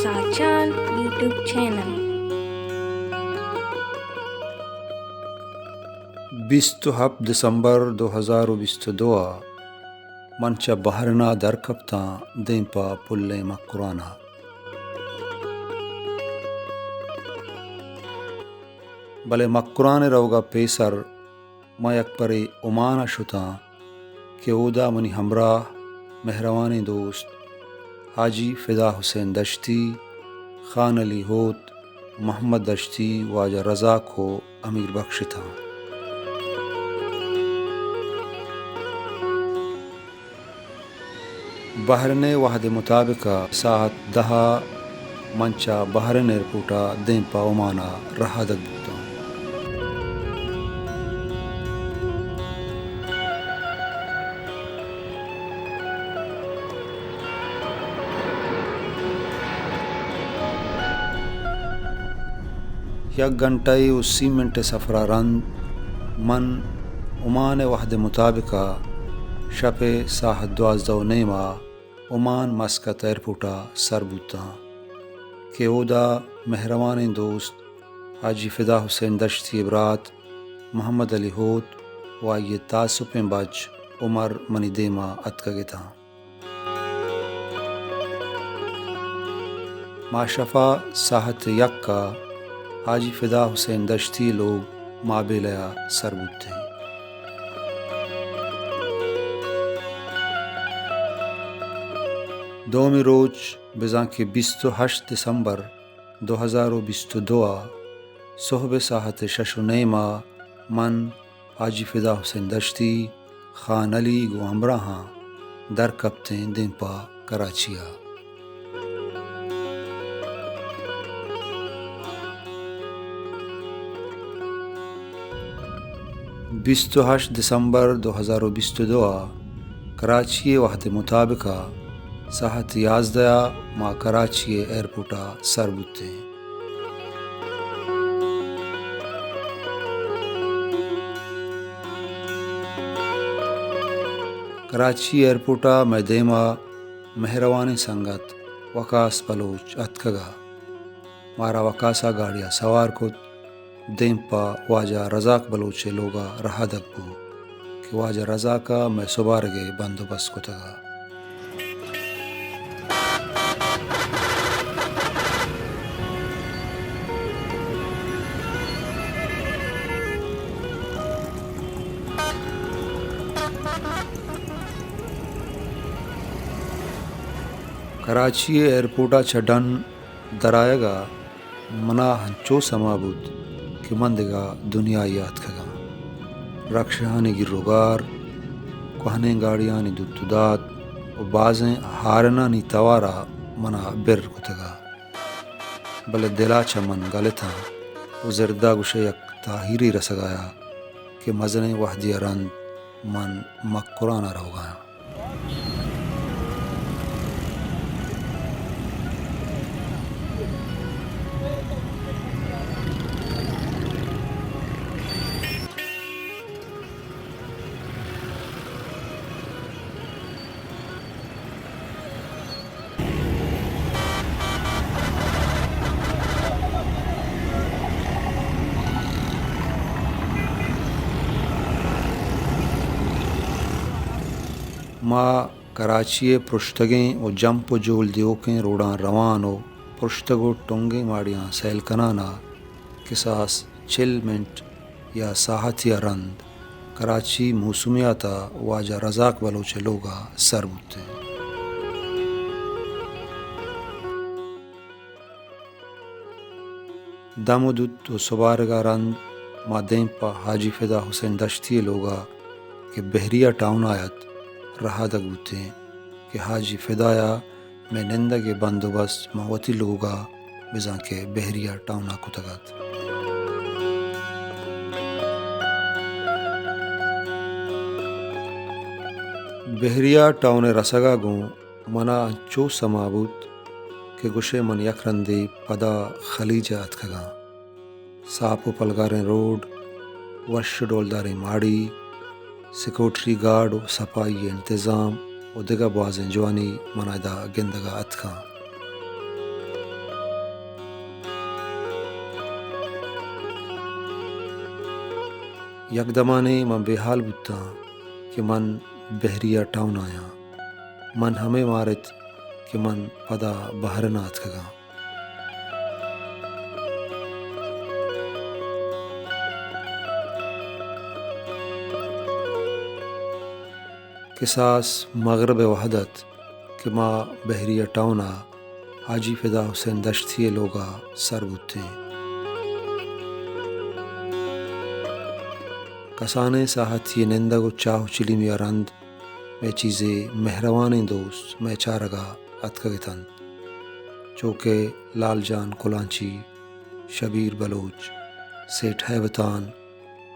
تاچان YouTube channel. بیست ءُ ہپت دسمبر دو ہزار ءُ بیست ءُ دو ءَ من چہ بحرین ءَ در کپتاں دیم پہ پلیں مکران ءَ۔ بلے مکران ءَ روگ ءَ پیسر من یک برے عمان ءَ شتاں کہ اودا منی ہمراہ مہروانیں دوست حاجی فدا حسین دشتی، خان علی ہوت، محمد دشتی، واجہ رزاق ءُ امیر بخش اتاں۔ بحرین ءِ وہد ءِ مطابق ءَ ساعت دہ ءَ من چہ بحرین ایئرپورٹ ءَ دیم پہ عمان ءَ رہادگ بوتاں۔ یک گھنٹہ ءُ سی منٹ ءِ سفر ءَ رند من عمان ءِ وہد ءِ مطابق ءَ شپ ءِ ساعت دوازدہ ءُ نیم ءَ عمان مسقط ایئرپورٹ ءَ سر بوتاں کہ اودا مہروانیں دوست حاجی فدا حسین دشتی ءِ برات محمد علی ہوت ءُ آئی ءِ تاسپیں بچ عمر منی دیم ءَ اتکگ اتاں۔ ما شف ءَ ساعت یک ءَ حاجی فدا حسین دشتی ءِ لوگ مابیلہ ءَ سر بوتیں۔ دومی روچ، بزاں کہ بیست ءُ ہشت دسمبر دو ہزار ءُ بیست ءُ دو ءَ سہب ءِ ساعت شش ءُ نیم ءَ من حاجی فدا حسین دشتی، خان علی گوں ہمراہاں در کپتیں دیم پہ کراچی ءَ۔ بیست ءُ ہشت دسمبر دو ہزار ءُ بیست ءُ دو ءَ کراچی ءِ وہد ءِ مطابق ءَ ساعت یازدہ ءَ ما کراچی ءِ ایئرپورٹ ءَ سر بوتیں۔ کراچی ایئرپورٹ ءَ مئے دیم ءَ مہروانیں سنگت وقاص بلوچ اتکگ ءَ مارا وقاص ءَ گاڑی ءَ سوار کت۔ دیم پہ واجہ رزاق بلوچ ءِ لوگ ءَ رہادگ بوت کہ واجہ رزاق ءَ مئے سبارگ ءِ بندوبست کتگ ءَ۔ کراچی ءِ ایئرپورٹ ءَ چہ ڈن درآیگ ءَ من ءَ انچو سما بوت کہ من دگہ دنیایے ءَ اتکگ آں۔ رکشہانی گر ءُ گار، کوہنیں گاڑیانی دوت ءُ دات ءُ بازیں ہارنانی توار ءَ من ءَ بر کتگ ءَ۔ بلے دل ءَ چہ من گل اتاں ءُ زرد ءَ گوشئے یک تاہیرے رسگ ءَ اَت کہ مزنیں وہدے ءَ رند من مکران ءَ روگ ءَ آں۔ ما کراچی ءِ پرشتگیں ءُ جمپ ءُ جول دیوکیں روڈاں روان ءُ پرشتگ ءُ ٹنگیں ماڑیاں سیل کنان ءَ کساس چل منٹ یا ساہتے ءَ رند کراچی موسمیات ءَ واجہ رزاق بلوچ ءِ لوگ ءَ سر بوتیں۔ دم ءُ دوت ءُ سبارگ ءَ رند ما دیم پہ حاجی فدا حسین دشتی ءِ لوگ ءَ کہ بحریہ ٹاؤن ءَ اَت رہادگ بوتیں کہ حاجی فدا ءَ مئے نندگ ءِ بندوبست ماں وتی لوگ ءَ بزاں کہ بحریہ ٹاؤن ءَ کتگ اَت۔ بحریہ ٹاؤن ءِ رسگ ءَ گوں من ءَ انچو سما بوت کہ گوشئے من یک رندے پدا خلیج ءَ اتکگ آں۔ ساپ ءُ پلگاریں روڈ، وش ءُ ڈولداریں ماڑی، سیکورٹی گارڈ ءُ سپاہی ءِ انتظام ءُ دگہ بازیں جوانی من ءَ ادا گندگ ءَ اتکاں۔ یک دمانے من بے ہال بوتاں کہ من بحریہ ٹاؤن آیاں۔ من ہمے مارت کہ من پدا بحرین ءَ اتکگاں۔ کساس مغرب ءِ وہد ات کہ ما بحریہ ٹاؤن ءَ حاجی فدا حسین دشتی ءِ لوگ ءَ سر بوتیں۔ کسانیں ساہتے ءِ نندگ ءُ چاہ ءُ چلیمی ءَ رند مئے چیزے مہروانیں دوست مئے چارگ ءَ اتکگ اتنت، چو کہ لال جان کلانچی، شبیر بلوچ، سیٹھ ہیبتان،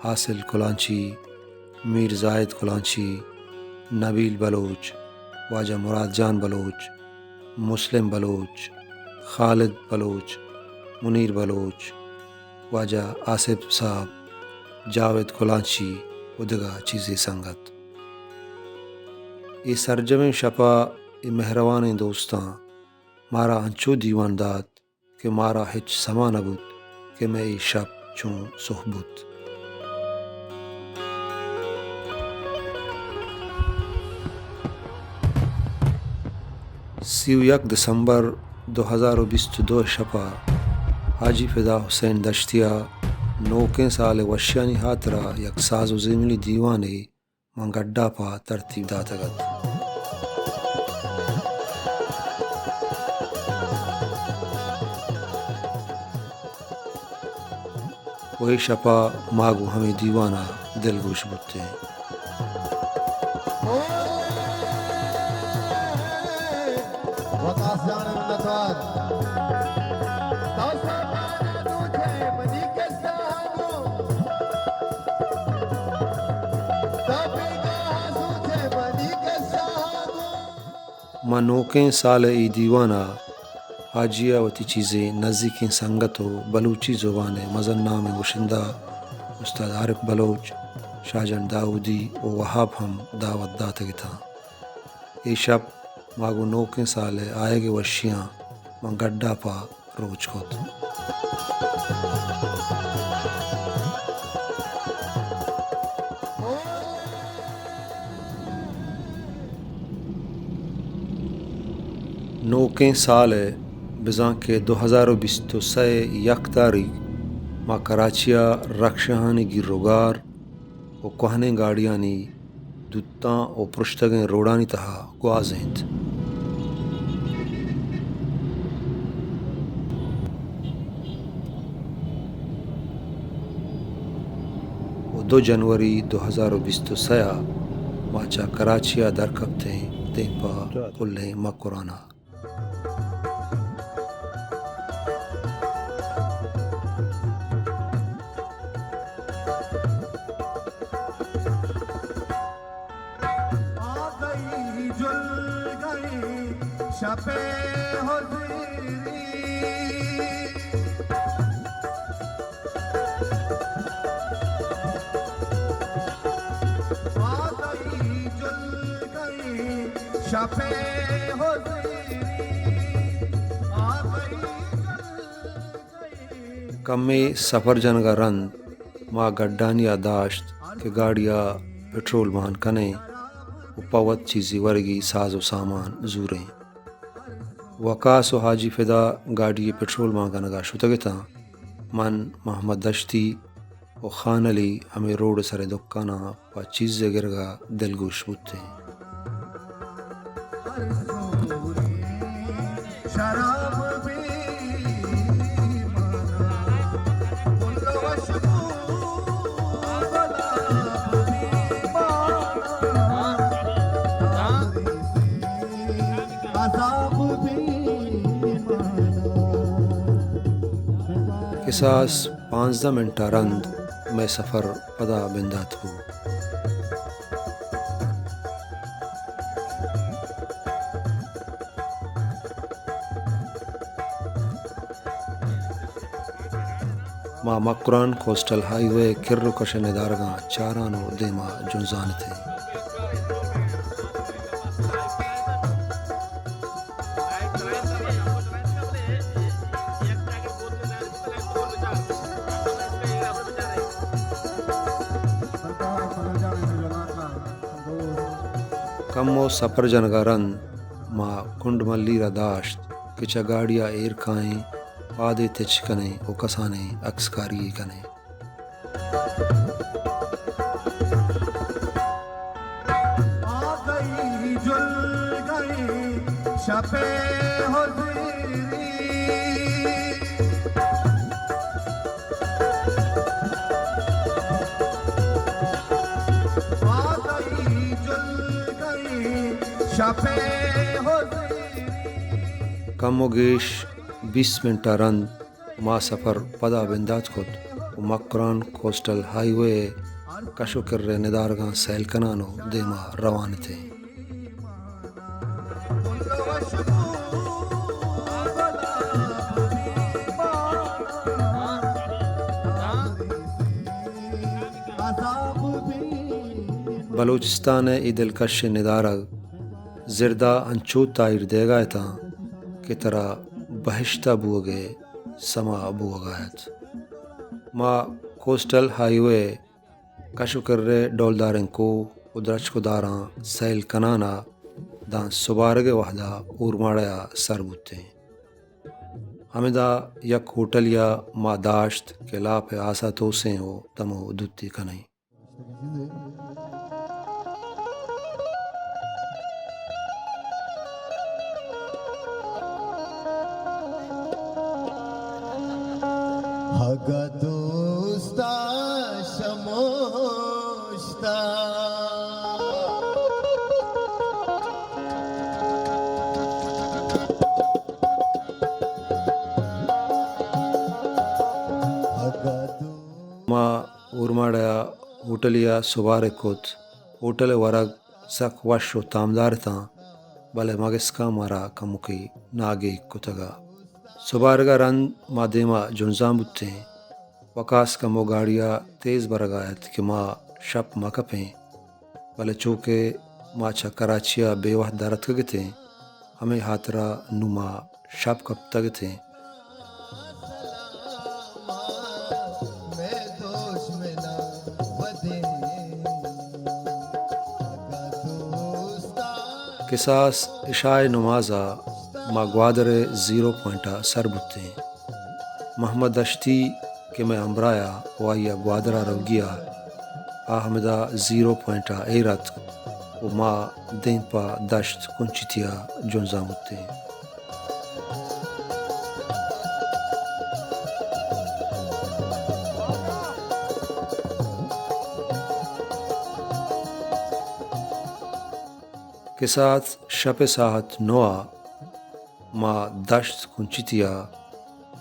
حاصل کلانچی، میر زاہد کلانچی، نبیل بلوچ، واجہ مراد جان بلوچ، مسلم بلوچ، خالد بلوچ، منیر بلوچ، واجہ آصف صاحب، جاوید کلانچی ءُ دگہ چیزے سنگت۔ اے سرجمیں شپ ءَ اے مہروانیں دوستاں مارا انچو دیوان دات کہ مارا ہچ سما نہ بوت کہ مئے اے شپ چون سہب بوت۔ سی ءُ یک دسمبر دو ہزار ءُ بیست ءُ دو ءِ شپ ءَ حاجی فدا حسین دشتی ءَ نوکیں سال ءِ وشیانی ہاترا یک ساز ءُ زیملی دیوانے ماں گڈاپ ءَ ترتیب داتگ ات۔ ءُ اے شپ ءَ ما گوں ہمے دیوان ءَ دلگوش بوتیں۔ وقاص جان ءِ منتوار۔ ماں نوکیں سال ءِ اے دیوان ءَ حاجی ءَ وتی چیزے نزیکیں سنگت ءُ بلوچی زبان ءِ مزن نامیں گشندہ استاد عارف بلوچ، شاہ جان داؤدی ءُ وہاب ہم دعوت داتگ اتاں۔ اے شپ ما گوں نوکیں سال ءِ آیگ ءِ وشیاں ماں گڈاپ ءَ روچ کت۔ نوکیں سال ءِ، بزاں کہ دو ہزار ءُ بیست ءُ سئے ءِ یک تاریخ، ما کراچی ءَ رکشہانی گیر ءُ گار ءُ کوہنیں گاڑیانی دوتاں ءُ پرشتگیں روڈانی تہا گوازینت۔ ءُ دو جنوری دو ہزار ءُ بیست ءُ سئے ءَ ما چہ کراچی ءَ درکپتیں دیم پہ پلیں مکران ءَ۔ کمے سفر جنگ ءَ رند ما گڈانی ءَ داشت کہ گاڑی ءَ پٹرول مان کنیں ءُ پہ وت چیزے ورگی ساز ءُ سامان زوریں۔ وقاص ءُ حاجی فدا گاڑی ءِ پٹرول مان کنگ ءَ شتگ اتاں۔ من، محمد دشتی ءُ خان علی ہمے روڈ ءِ سر ءِ دکاناں پہ چیزے گرگ ءَ دلگوش بوتیں۔ کساس پانزدہ منٹ ءَ رند مئے سفر پدا بندات بوت۔ ما مکران کوسٹل ہائی وے ءِ کر ءُ کش ءِ ندارگاں چاران ءُ دیم ءَ جنزان اتیں۔ کمو سپر جنگا رند ما کنڈ ملیر ء داشت کہ چہ گاڑی ء ایر کائیں، پادے تچ کنیں و کسانیں اکسکاری کنیں۔ کم و گیش بیست منٹ ء رند ما سفر پدا بندات کت و مکران کوسٹل ہائی وے ء کش و کر ء ندارگاں سیل کنان و دیما روان اتیں۔ بلوچستان ء اے دلکشیں ندارگ زردا انچو تاہیر دئیگا اتاں کہ ترا بہشتا بوگ ء سما بوگا ات۔ ما کوسٹل ہائی وے کش و کر ء ڈولداریں کوہ و درچک و داراں سیل کنان ء داں سبارگ ء وہدا اورماڑہ ء سر بوتیں۔ ہمدا یک ہوٹلے ء ما داشت کہ لاپ ء آسا توسیں و دم و دوتی کنیں۔ اگاں دوستا شموشتا۔ اگاں دو- ما اورماڑہ ء ہوٹلے ء سبارگ کت۔ ہوٹل ء ورگ سک وش و تامدار اتاں، بلے مگسکاں مارا کمکے ناگیگ کتگ ء۔ سبارگ ء رند ما دیما جنزان بوتیں۔ وقاص کمو گاڑی ء تیز برگ ء ات کہ ما شپ مہ کپیں، بلے چو کہ ما چہ کراچی ء بے وہد در اتکگ اتیں، ہمے ہاترا نوں ما شپ کپتگ اتیں۔ کساس عشاء نماز ء ما گوادر ء زیرو پوائنٹ ء سر بوتیں۔ محمد دشتی کہ مئے ہمراہ ء و آئی ء گوادر ء روگی ء، آ ہمدا زیرو پوائنٹ ء ایر اتک و ما دیم پہ دشت کنچتی ء جنزان بوتیں۔ کساس شپ ء ساعت نو ء ما دشت کنچتی ء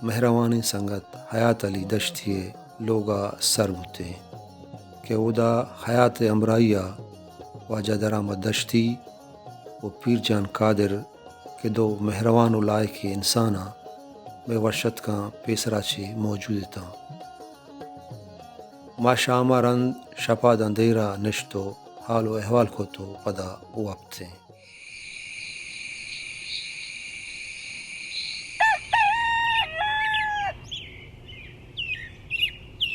مہروانیں سنگت حیات علی دشتی ء لوگ ء سر بوتیں کہ اودا حیات ء ہمراہی ء واجہ درآمد دشتی و پیر جان قادر کہ دو مہروان و لائکیں انساناں مئے وش اتکاں پیسرا چہ موجود اتاں۔ ما شام ء رند شپ ء داں دیر ء نشت و حال و احوال کت و پدا وپتیں۔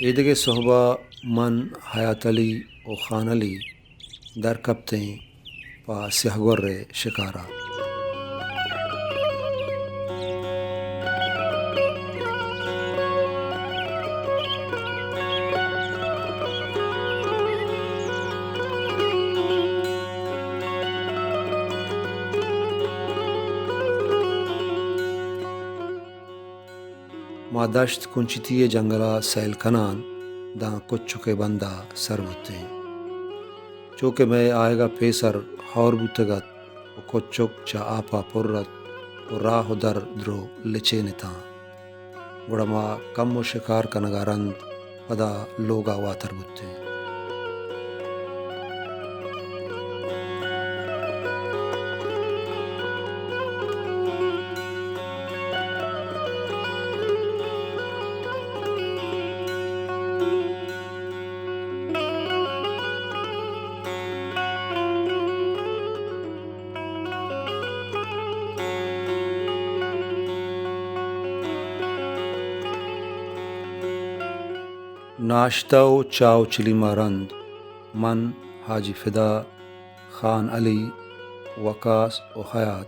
ایدگہ سہب ء من، حیات علی و خان علی در کپتیں پہ سیاہ گور ء شکار ء۔ ما دشت کنچتی ء جنگل ء سیل کنان داں کچک ء بند ء سر بوتیں۔ چو کہ مئے آیگ ء پیسر ہور بوتگ ات و کچک چہ آپ ء پر ات و راہ و در درو لچین اتاں، گڑا ما کمو شکار کنگ ء رند پدا لوگ ء واتر بوتیں۔ ناشتہ و چاہ و چلیم ء رند من، حاجی فدا، خان علی، وقاص و حیات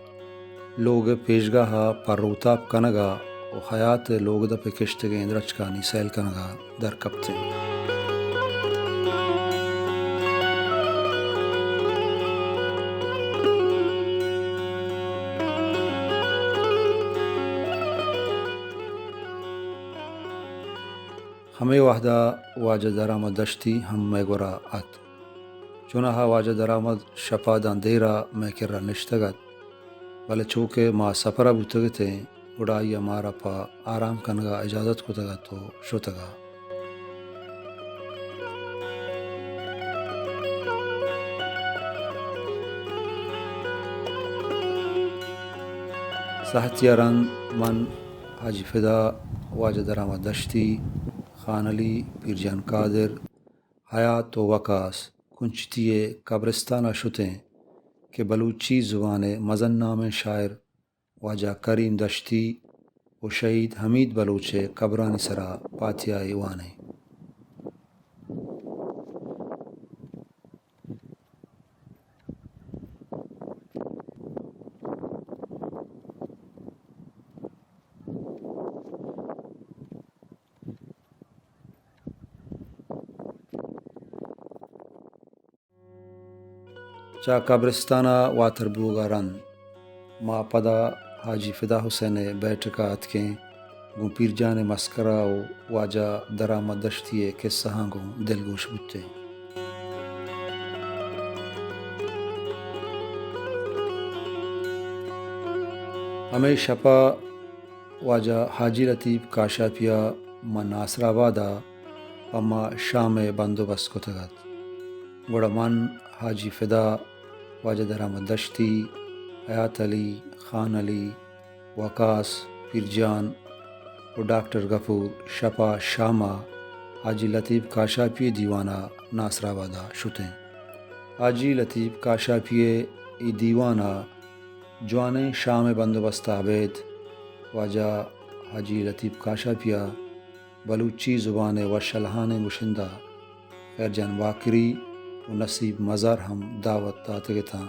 لوگ ءِ پیشگاہ ءَ پہ روتاپ کنگ ءَ و حیات ءِ لوگ دپ ءِ کشتگیں درچکانی سیل کنگ ءَ در کپت انت۔ ہمے وہد ءَ واجہ درآمد دشتی ہم مئے گور ءَ ات۔ چوناہا واجہ درآمد شپ ءَ داں دیر ءَ مئے کرا نشتگ ات، بلے چو کہ ما سپر ءَ بوتگ اتیں، گڑا آئی ءَ مارا پہ آرام کنگ ءَ اجازت کتگ ات و شتگ ءَ۔ ساہتے ءَ رند من، حاجی فدا، واجہ درآمد دشتی، خان علی، پیرجان قادر، حیات و وقاص کنچتی ءِ قبرستان ءَ شتیں کہ بلوچی زبان ءِ مزن نامیں شاعر واجہ کریم دشتی و شہید حمید بلوچ ءِ قبرانی سرا پاتیاہے وانیں۔ چہ قبرستان ءَ واتر بوگ ءَ رند ما پدا حاجی فدا حسین ءِ بیٹک ءَ اتکیں، گوں پیرجان ءِ مسکرا و واجہ درآمد دشتی ءِ کسہاں گوں دلگوش بوتیں۔ ہمے شپ ءَ واجہ حاجی لطیف کاشاپی ءَ ماں ناصر آباد ءَ پہ ما شام ءِ بندوبست کتگ ات۔ گڑا من، حاجی فدا، واجہ درآمد دشتی، حیات علی، خان علی، وقاص، پیرجان و ڈاکٹر غفور شپ ءَ شام ءَ حاجی لطیف کاشاپی ءِ دیوان ءَ ناصر آباد ءَ شتیں۔ حاجی لطیف کاشاپی ءِ اے دیوان ءَ جوانیں شام ءِ بندوبست ءَ ابید واجہ حاجی لطیف کاشاپی ءَ بلوچی زبان ءِ وش الہانیں گشندہ خیر جان باقری و نصیب مزار ہم دعوت داتگ اتاں۔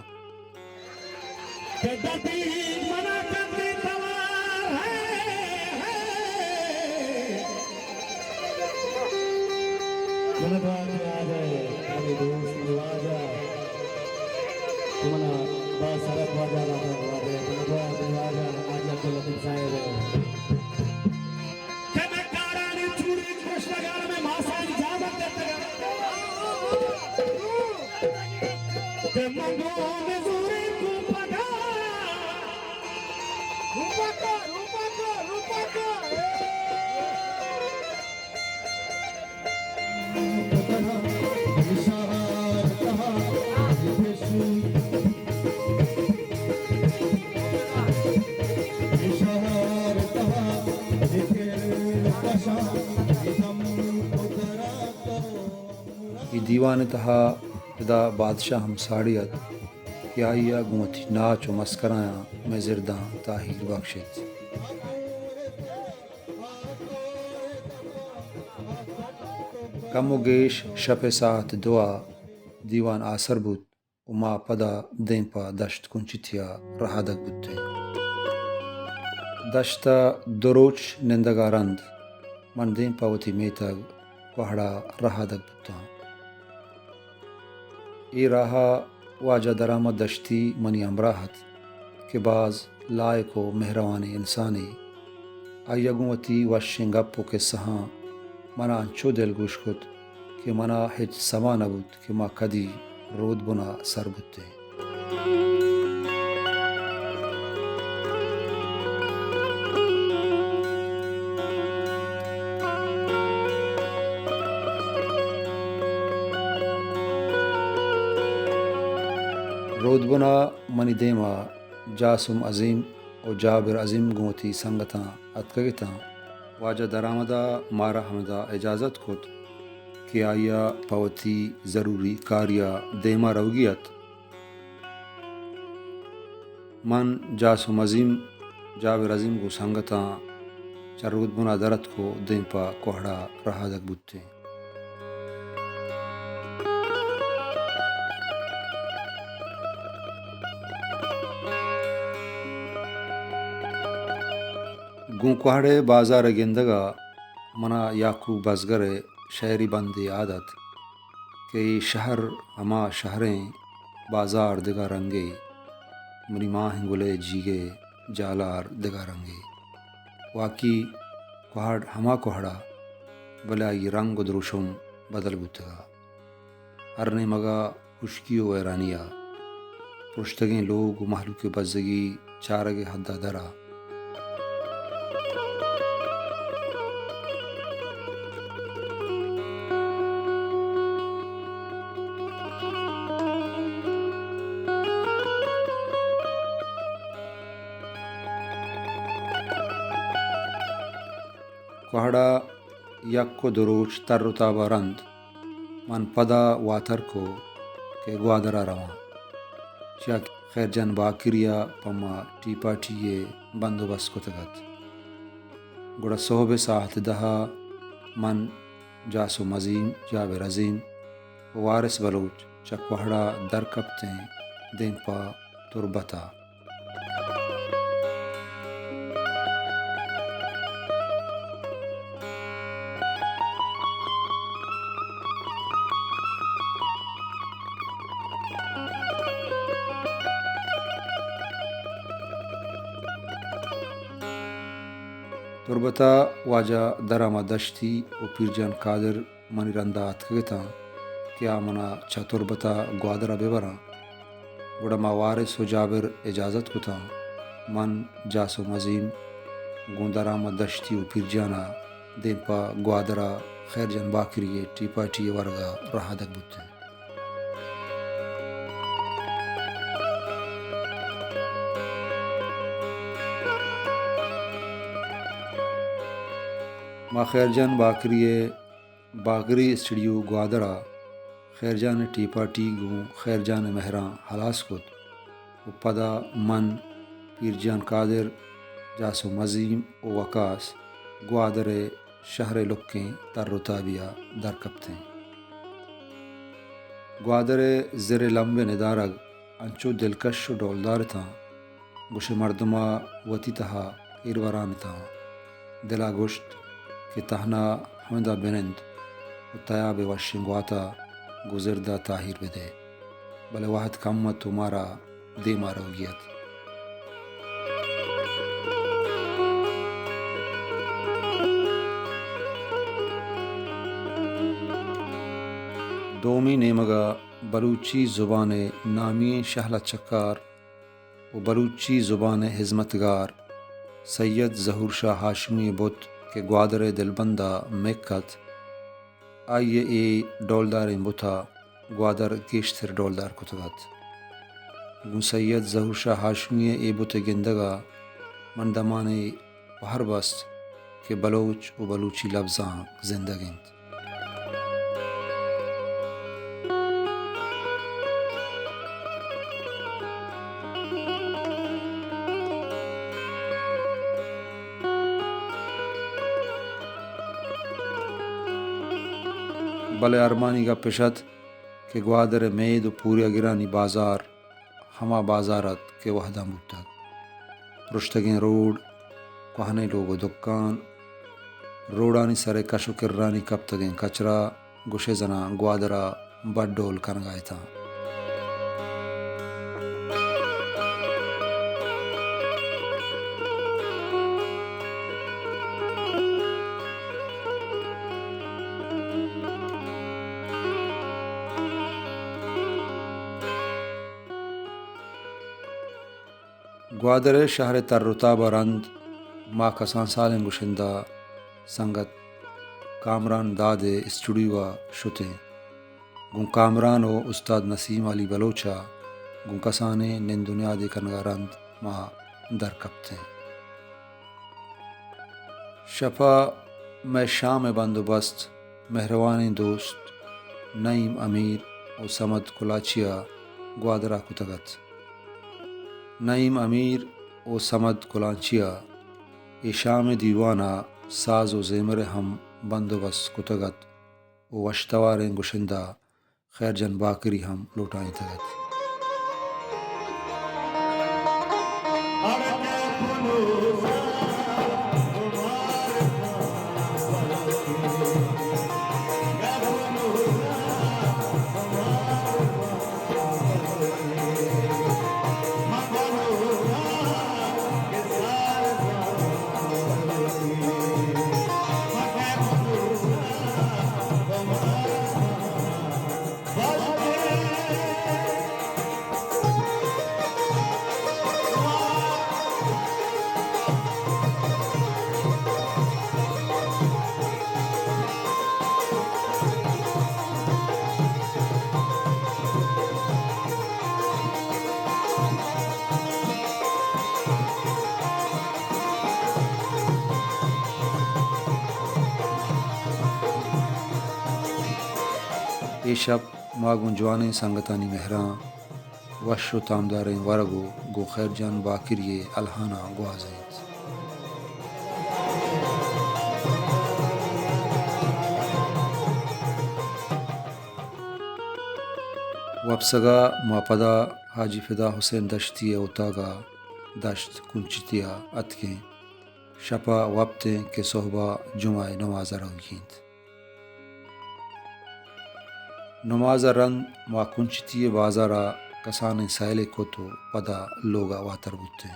من ءَ دعا دے واجہ، منی دوست، منی واجہ، تو من ءَ با شرف واجہ، واجہ، من ءَ دعا دے واجہ، حاجی عبداللطیف صاحب ءَ۔ کہ مئے کارانی چوری کشتگان، مئے ماسانی جاگہ دتگ۔ کہ من گوں نزوری کوپگا۔ روپکا، روپکا، روپکا۔ اے دیوان ءِ تہا ادا بادشاہ ہم ساڑی ات کہ آئی ءَ گوں وتی ناچ و مسکرایاں مئے زرداں تاہیر بخشت۔ کم و گیش شپ ءِ ساعت دو ءَ دیوان آسر بوت و ما پدا دیم پہ دشت کنچتی ءَ رہادگ بوتیں۔ دشت ءَ دو روچ نندگ ءَ رند من دیم پہ وتی میتگ کوہڑ ءَ رہادگ بوتاں۔ اے راہ ءَ واجہ درآمد دشتی منی ہمراہ ات کہ باز لائق و مہروانیں انسانے۔ آئی ءَ گوں وتی وشیں گپ و کسہاں من ءَ انچو دلگوش کت کہ من ءَ ہچ سما نہ بوت کہ ما کدی رودبن ءَ سر بوتیں۔ رودبن ءَ منی دیم ءَ جاسم عظیم و جابر عظیم گوں وتی سنگتاں اتکگ اتاں۔ واجہ درآمد ءَ مارا ہمدا اجازت کت کہ آئی ءَ پہ وتی ضروری کارے ءَ دیم ءَ روگی ات۔ من، جاسم عظیم، جابر عظیم گوں سنگتاں چہ رودبن ءَ در اتک و دیم پہ کوہڑ ءَ رہادگ بوتیں۔ گوں کوہڑ ءِ بازار ءِ گندگ ءَ منا یعقوب بزگر ءِ شئیری بندے یاد ات کہ اے شہر ہما شہریں، بازار دگہ رنگے، منی ماہیں گل ءِ جیگ ءِ جالار دگہ رنگے۔ واقعی کوہڑ ہما کوہڑ ءَ، بلے آئی رنگ و دروشم بدل بوتگ ءَ۔ ہر نیمگ ءَ ہشکی و ویرانی ءَ، پرشتگیں لوگ و مہلوک بزگی چارگ ءِ حد ءَ در ءَ۔ کوہڑ ءَ یک و دو روچ تر و تاب ءَ رند من پدا واتر کو کہ گوادر ءَ رواں، چیا کہ خیر جان باکری ءَ پہ ما ٹی پارٹی ءِ بندوبست کتگ ات۔ گڑا سہب ءِ ساعت دہ ءَ من، جاسو مزین، جابر عظیم و وارث بلوچ چہ کوہڑ ءَ در کپتیں دیم پہ تربت ءَ۔ تربت ءَ واجہ درامد دشتی و پیرجان قادر منی رند ءَ اتکگ اتاں کہ آ منا چہ تربت ءَ گوادر ءَ بہ براں، گڑا ما وارث و جابر اجازت کتاں۔ من، جاسو مزین گوں درامد دشتی و پیرجان ءَ دیم پہ گوادر ءَ خیر جان باکری ءِ ٹی پارٹی ءِ ورگ ءَ رہادگ بوتیں۔ ما خیر جان باکری ءِ باگری اسٹوڈیو گوادر ءَ خیر جان ءِ ٹی پارٹی گوں خیر جان ءِ مہراں ہلاس کت و پدا من، پیرجان قادر، جاسو مزین و وقاص گوادر ءِ شہر ءِ لکیں تر و تابی ءَ در کپتیں۔ گوادر ءِ زر ءِ لمب ءِ ندارگ انچو دلکش و ڈولدار اتاں، گوشئے مردم ءَ وتی تہا ایر وران اتاں۔ دل ءَ گوشت کہ تہنا ہمدا بنند و تیاب ءِ وشیں گوات ءَ گوں زرد ءَ تاہیر بدئے، بلے وہد کم ات و مارا دیم ءَ روگی ات۔ دومی نیمگ ءَ بلوچی زبان ءِ نامی ئیں شہلت چکار و بلوچی زبان ءِ ہزمتگار سید ظہور شاہ ہاشمی ءِ بت کہ گوادر ءِ دلبند ءَ مک ات، آئی ءِ اے ڈولداریں بت ءَ گوادر گیشتر ڈولدار کتگ ات۔ گوں سید ظہور شاہ ہاشمی ءِ اے بت ءِ گندگ ءَ من دمانے پہر بست کہ بلوچ و بلوچی لبزانک زندگ انت۔ بلے ارمانی گپ اش ات کہ گوادر ءِ مید و پوریاگرانی بازار ہما بازار ات کہ وہداں بوتگ۔ پرشتگیں روڈ، کوہنیں لوگ و دکان، روڈانی سر ءِ کش و کرانی کپتگیں کچرا، گوشئے زناں گوادر ءَ بڈ ڈول کنگ ءَ اتاں۔ گوادر ءِ شہر ءِ تر و تاب ءَ رند ما کسان سالیں گشندہ سنگت کامران داد ءِ اسٹوڈیو ءَ شتیں۔ گوں کامران و استاد نسیم علی بلوچ ءَ گوں کسانیں نند و نیادے کنگ ءَ رند ما در کپتیں۔ شپ ءَ مئے شام ءِ بندوبست مہروانیں دوست نعیم امیر و صمد کلاچی ءَ گوادر ءَ کتگ ات۔ نعیم امیر و صمد کلانچی ءَ اے شام ءِ دیوان ءَ ساز و زیمر ءِ ہم بندوبست کتگ ات و وشتواریں گشندہ خیر جان باکری ہم لوٹائینتگ ات۔ اے شپ ما گوں جوانیں سنگتانی مہراں وش و تامداریں ورگ و گوں خیر جان باکری ء الہاناں گوازینت۔ وپسگ ء ما پدا حاجی فدا حسین دشتی ء اوتاگ ء دشت کنچتی ء اتکیں۔ شپ ء وپتیں کہ سہب ء جمعہ ء نماز ء روگی انت۔ نماز ء رند ما کنچتی ء بازار ء کسانیں سیلے کت و پدا لوگ ء واتر بوتیں۔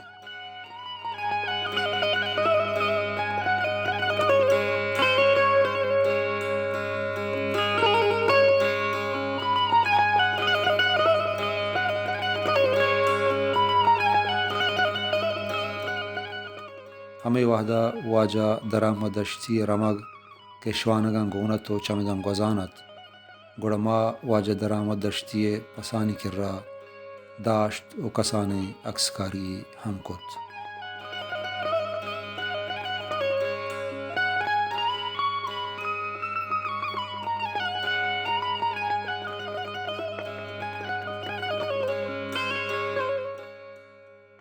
ہمے وہد ء واجہ درآمد دشتی ء رمگ کہ شوانگاں گون ات و چمداں گوزان ات، گڑا ما واجہ درآمد دشتی ء پسانی کرا داشت و کسانیں اکسکاری ہم کت۔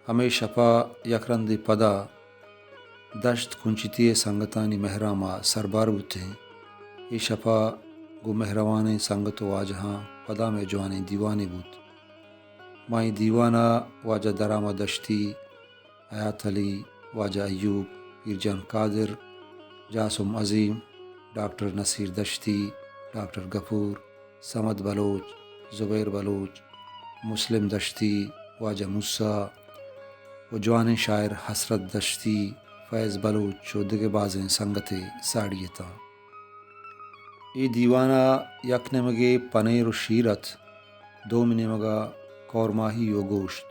ہمے شپ ء یک رندے پدا دشت کنچتی ء سنگتانی مہراں ما سربار بوتیں۔ اے شپ ء گوں مہروانیں سنگت و واجہاں پدا مئے جوانیں دیوانے بوت۔ ما اے دیوان ء واجہ درآمد دشتی، حیات علی، واجہ ایوب، پیرجان قادر، جاسم عظیم، ڈاکٹر نصیر دشتی، ڈاکٹر غفور، صمد بلوچ، زبیر بلوچ، مسلم دشتی، واجہ موسی و جوانیں شاعر حسرت دشتی، فیض بلوچ و دگہ بازیں سنگتے ساڑی اتاں۔ اے دیوان ء یک نیمگے پنیر و شیر ات، دومی نیمگ ء کورماہی و گوشت۔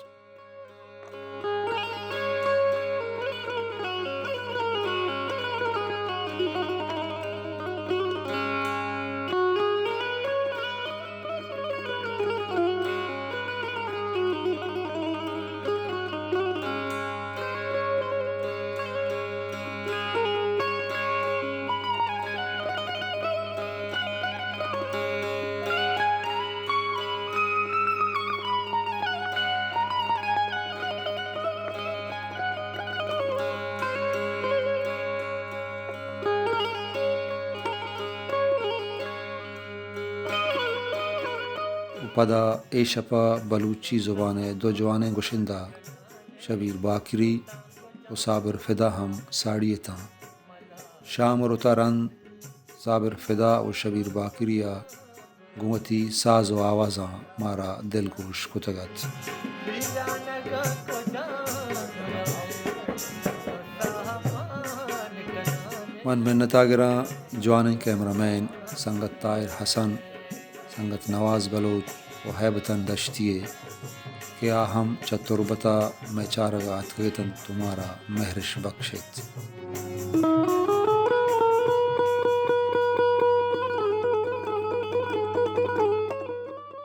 و پدا اے شپ ء بلوچی زبان ء دو جوانیں گشندہ شبیر باکری و صابر فدا ہم ساڑی اتاں۔ شام و رتا رند صابر فدا و شبیر باکری ء گوں وتی ساز و آوازاں مارا دلگوش کتگ ات۔ من منت ء گراں جوانیں کیمرہ مین سنگت طاہر حسن، سنگت نواز بلوچ و ہیبتن دشتی ء کہ آ ہم چہ تربت ء مئے چارگ ء اتکگ ات انت و مارا مہرش بکش ایت۔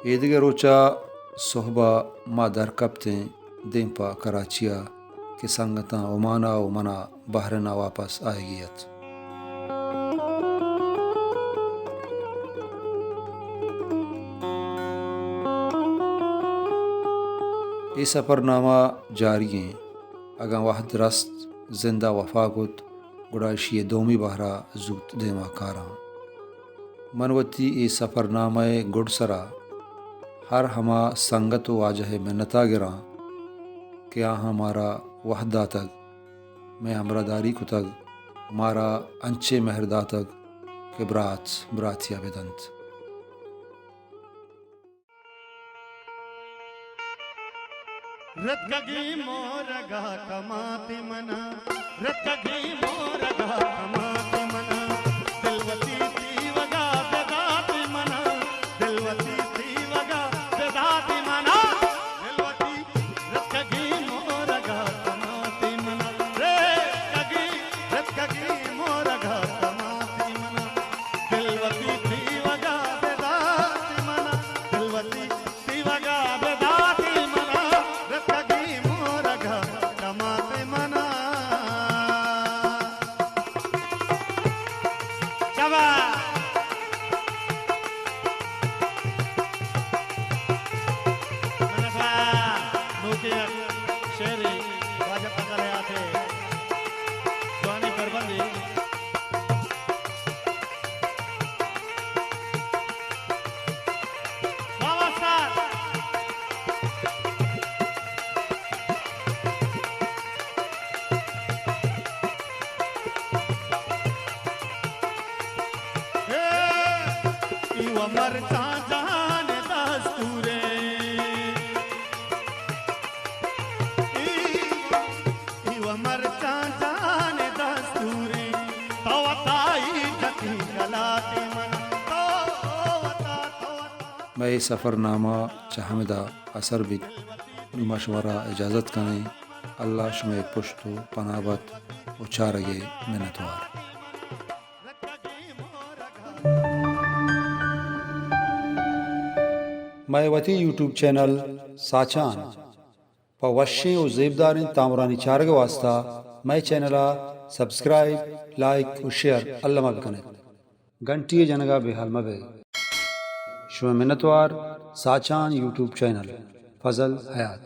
ایدگہ روچ ء سہب ء ما در کپتیں دیم پہ کراچی ء کہ سنگتاں عمان ء و من ء بحرین ء واپس آیگی ات۔ اے سفرنامہ جاری ایں۔ اگاں وہد رست، زند ء وفا کت، گڑا اشی ء دومی بہر ء زوت دیما کاراں۔ من وتی اے سفرنامہ ء گڈسرا ہر ہما سنگت و واجہ ء منت ء گراں کہ آہاں مارا وہد داتگ، مئے ہمراہداری کتگ، مارا انچیں مہر داتگ کہ برات براتیا بدنت۔ رتکگیں مورگا کماتی منا، رتکگیں مورگا کماتی منا، دل وتی تیوگا بداتی منا، دل وتی تیوگا بداتی منا، دل وتی رتکگیں مورگا کماتی منا، رتکگیں، رتکگیں مورگا کماتی منا، دل وتی تیوگا بداتی منا، دل وتی تیوگا بداتی منا، رتکگیں مورگا کماتی منا۔ شعرے واجہ فضل حیات ءِ جوانیں دربندے۔ واہ واہ سر۔ اے، ای و مرچاں جہان دستورے۔ ای، ای و مرچاں جہان دستورے۔ تو وتائی جتی گلاتے من۔ تو وتا، تو وتا۔ مئے سفرنامہ چہ ہمدا اثر بیت۔ نوں ما شمارا اجازت کنیں۔ اللہ شمئے پشت و پناہ بات و چارگ ءِ منتوار۔ مئے وتی یوٹیوب چینل ساچان پہ وشیں و زیبداریں تامرانی چارگ ءِ واسطہ مئے چینل ءَ سبسکرائب، لائک و شیئر الما بکنیت۔ گھنٹی ءِ جنگ ءَ بے ہال مہ بئے۔ شمئے منتوار، ساچان یوٹیوب چینل، فضل حیات۔